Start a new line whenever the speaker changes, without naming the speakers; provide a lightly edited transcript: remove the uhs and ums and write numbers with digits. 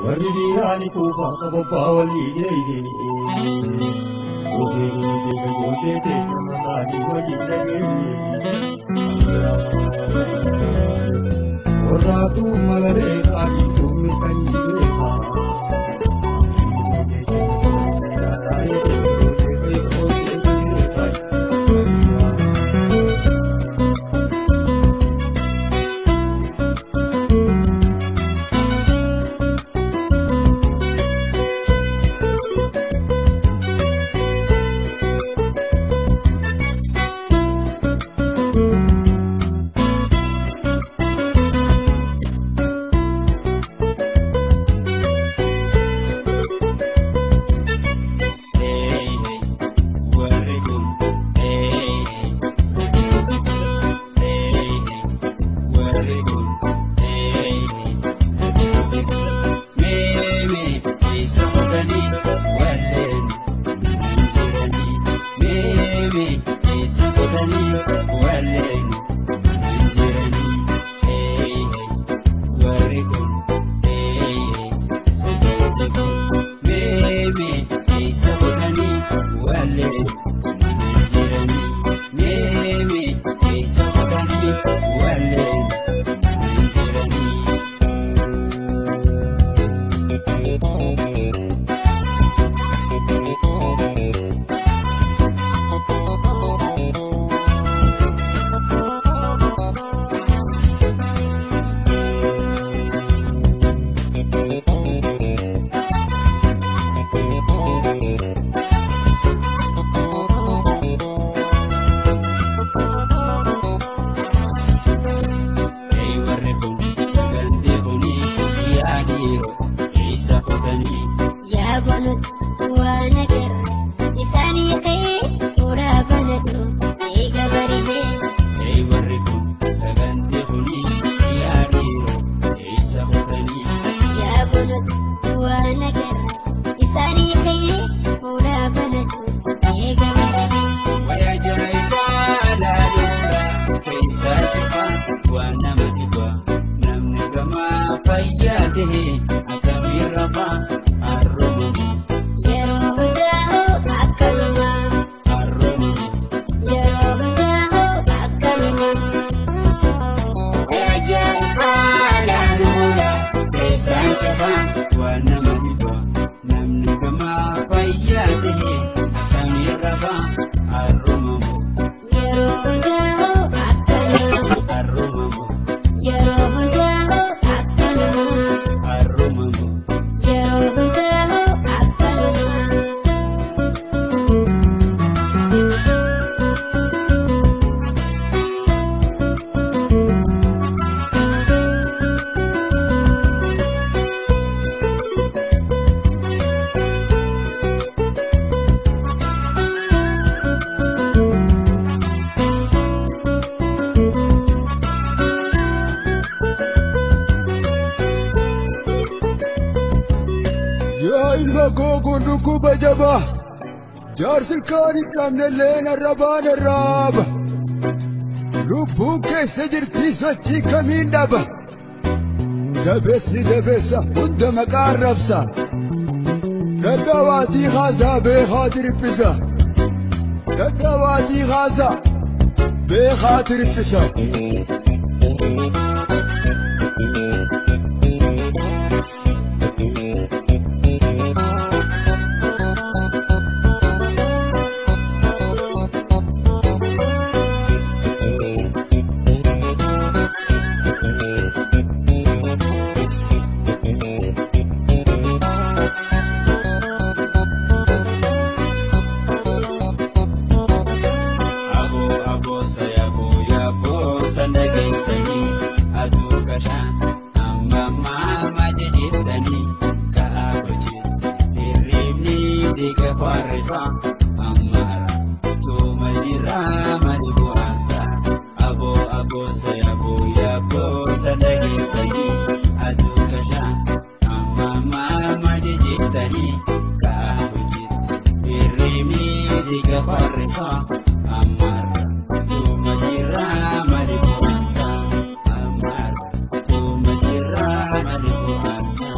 Warri dhiiraa ni kuufaa qababbaa walii dheeyne. Ofii beeka ijoollee teenya mataanii waliin dhageenye. Warraatu mala beekaa dhiituun mirkanii beekaa. Ijoollee teenya keessa ilaalaa ijoollee keessa hojii beekaa. Jaarsi ilkaan hin qabnellee arrabaan arraaba. Lubbuun keessa jirti sochii kamiin dhaba. Dabeesni dabeessa hunda maqaa arrabsa. Dadhabaatii haasaa beekaa tiriphisa. Dadhabaatii haasaa beekaa tiriphisa.
Amara, tuma jira mali buasa. Amara, tuma jira mali buasa.